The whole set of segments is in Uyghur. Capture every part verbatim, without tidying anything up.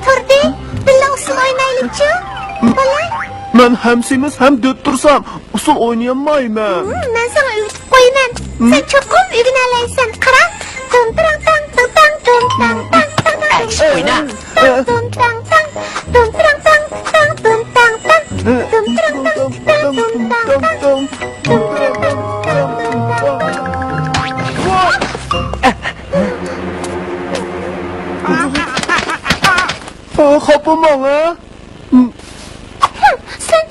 تۇردى، بىللە ئۇسسۇل ئوينايلىچۇ، بالا. مەن ھەم سېمىز، ھەم دۆت تۇرسام، ئۇسسۇل ئوينىيالمايمەن. ھىم، مەن ساڭا ئۆگىتىپ قويىمەن. ھىم. سەن چوقۇم ئۆگىنەلەيسەن. قارا، توم تىرىڭ تاڭ، توم تاڭ، توم تاڭ، تاڭ، تاڭ، تاڭ، تاڭ، ئەي، ئوينا. توم تىرىڭ تاڭ، توم تىرىڭ تاڭ، تاڭ، توم تاڭ، تاڭ، توم تىرىڭ تاڭ، تاڭ، توم تاڭ، تاڭ، توم تىرىڭ تاڭ، تاڭ، توم تاڭ، تاڭ. خاپا بولماڭ، ھە؟ سەن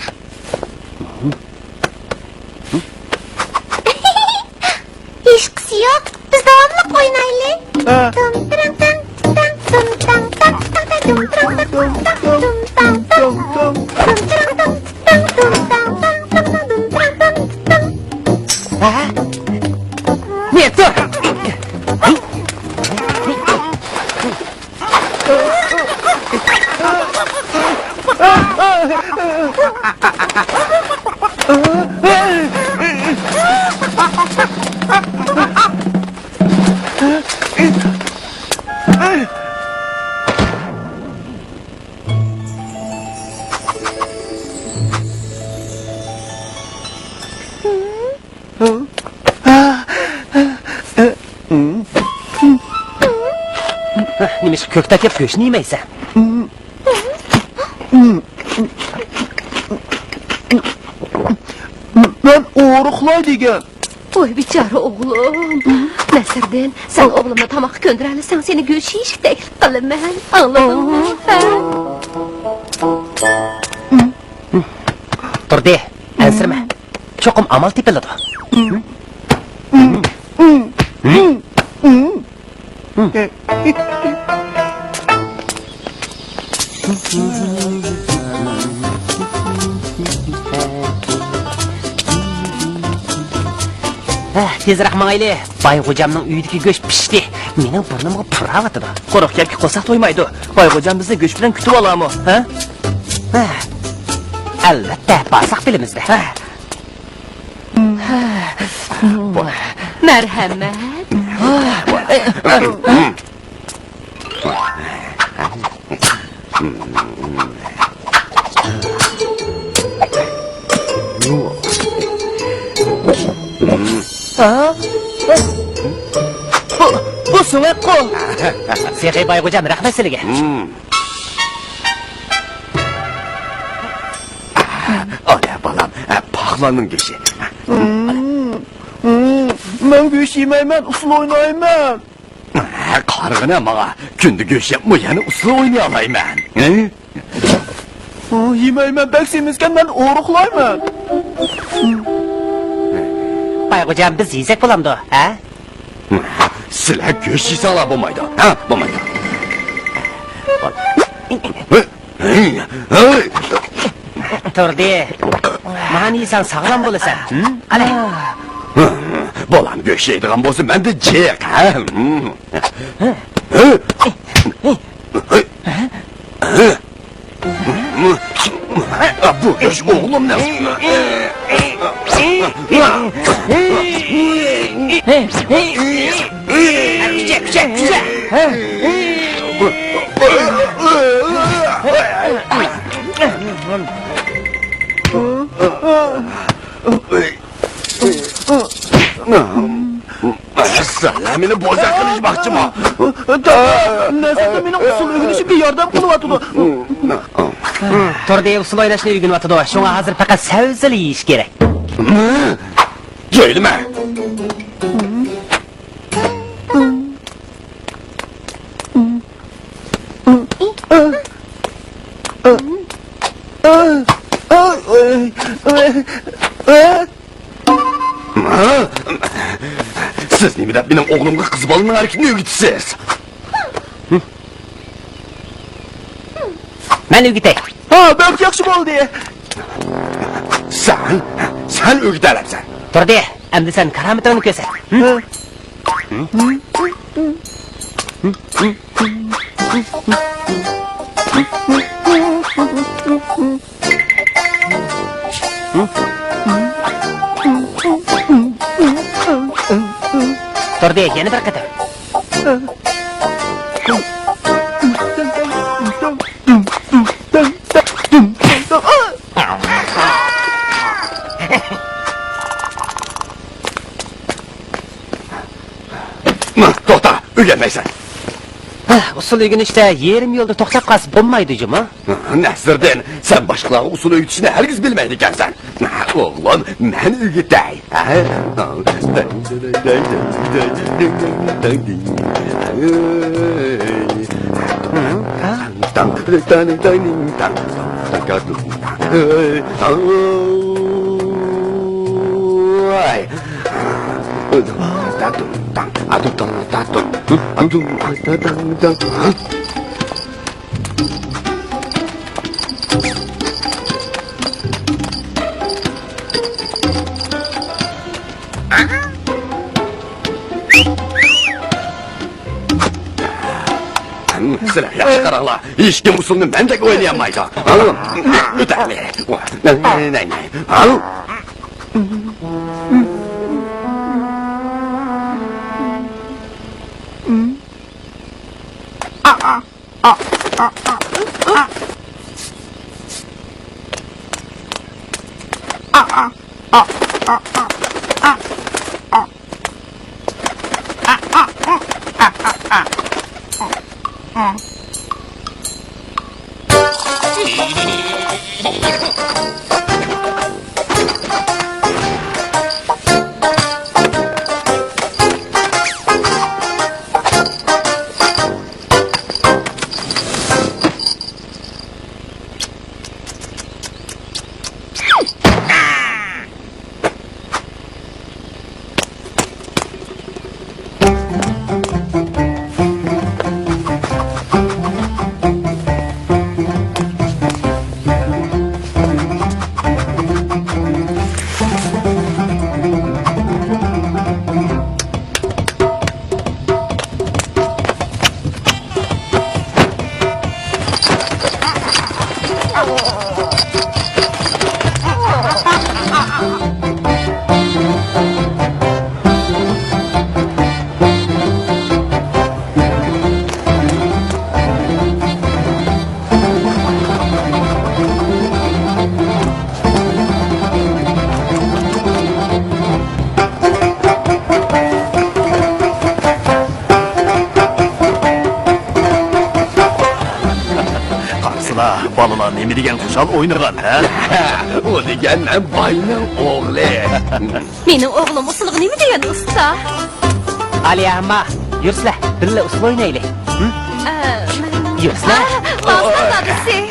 ھېچقىسى يوق. بىز داۋاملىق ئوينايلى. ھە. تۇم تىرىڭ تاڭ، تاڭ، تۇم تاڭ، تاڭ، تاڭ، تاڭ، تۇم تىرىڭ تاڭ، تاڭ، تۇم تاڭ، تاڭ، تۇم تىرىڭ تاڭ، تاڭ، تۇم تاڭ، تاڭ، تاڭ، تاڭ، تۇم تىرىڭ تاڭ، تاڭ. ھە؟ نېتۇر! نېمىشقا كۆكتات يەپ گۆشنى يېمەيسەن؟ مەن ئورۇقلاي دېگەن. ۋاي بىچارە ئوغلۇم. نەسىردىن، سەن ئوغلۇمنى تاماققا كۆندۈرەلىسەڭ، سېنى گۆش يېيىشكە تەكلىپ قىلىمەن. ئاڭلىدىڭمۇ؟ ھە؟ تۇردى، ئەنسىرىمە. چوقۇم ئامال تېپىلىدۇ. ھە، تېزرەك ماڭايلى. باي غوجامنىڭ ئۆيىدىكى گۆش پىشتى. مېنىڭ بۇرنۇمغا پۇراۋاتىدۇ. قۇرۇق گەپكە قورساق تويمايدۇ. باي غوجام بىزنى گۆش بىلەن كۈتۈۋالامۇ، ھە؟ ھە. ئەلۋەتتە، بارساق بىلىمىز-دە. ھە. مەرھەمەت. ھە؟ بۇ، بۇ سۆڭەكقۇ. سېخىي باي غوجام، رەھمەت سىلىگە. ئانا بالام، پاقلاننىڭ گۆشى. مەن گۆش يېمەيمەن، ئۇسسۇل ئوينايمەن. قارىغىنە ماڭا، كۈندە گۆش يەپمۇ يەنە ئۇسسۇل ئوينىيالايمەن. ھە؟ يېمەيمەن، بەك سېمىزكەن، مەن ئورۇقلايمەن. باي غوجام، بىز يېسەك بولامدۇ، ھە؟ سىلەر گۆش يېسەڭلار بولمايدۇ، ھە؟ بولمايدۇ. تۇردى. مانا يېسەڭ ساغلام بولىسەن. قېنى. بالام گۆش يەيدىغان بولسا مەندە جىق، ھە؟ بۇ گۆش ئوغلۇمنىڭ. كۈچە، كۈچە، كۈچە. سەن مېنى بوزەك قىلىشماقچىما؟ دادا، نەزىردىن مېنىڭ ئۇسسۇل ئۆگىنىشىمگە ياردەم قىلىۋاتىدۇ. تۇردى ئۇسسۇل ئويناشنى ئۆگىنىۋاتىدۇ. شۇڭا ھازىر پەقەت سەۋزىلا يېيىش كېرەك. جۆيلىمە. سىز نېمە دەپ مېنىڭ ئوغلۇمغا قىز بالىنىڭ ھەرىكىتىنى ئۆگىتىسىز؟ مەن ئۆگىتەي. ھا، بەك ياخشى بولدى. سەن، سەن ئۆگىتەلەمسەن. تۇردى، ئەمدى سەن كارامىتىڭنى كۆرسەت. ھە؟ تۇردى، يەنە بىر قېتىم. توختا، ئۆگەنمەيسەن. ھە، ئۇسسۇل ئۆگىنىشتە يېرىم يولدا توختاپ قالسا بولمايدۇ جۇمۇ. نەسىردىن، سەن باشقىلارغا ئۇسسۇل ئۆگىتىشنى ھەرگىز بىلمەيدىكەنسەن. ئوغلۇم، مەن ئۆگىتەي. سىلەر ياخشى قاراڭلار، ھېچكىم ئۇسسۇلنى مەندەك ئوينىيالمايدۇ. ئۆتەلمەي. قارىسىلا، بالىلار نېمە دېگەن خۇشال ئوينىغان، ھە؟ ئۇ دېگەن باينىڭ ئوغلى. مېنىڭ ئوغلۇم ئۇسسۇلغا نېمە دېگەن ئۇستا؟ ئالىيە ئەمما، يۈرسىلە، بىللە ئۇسسۇل ئوينايلى. ھە؟ ئە، مەن يۈرسىلە. ئە، ماۋۇ دادىسى.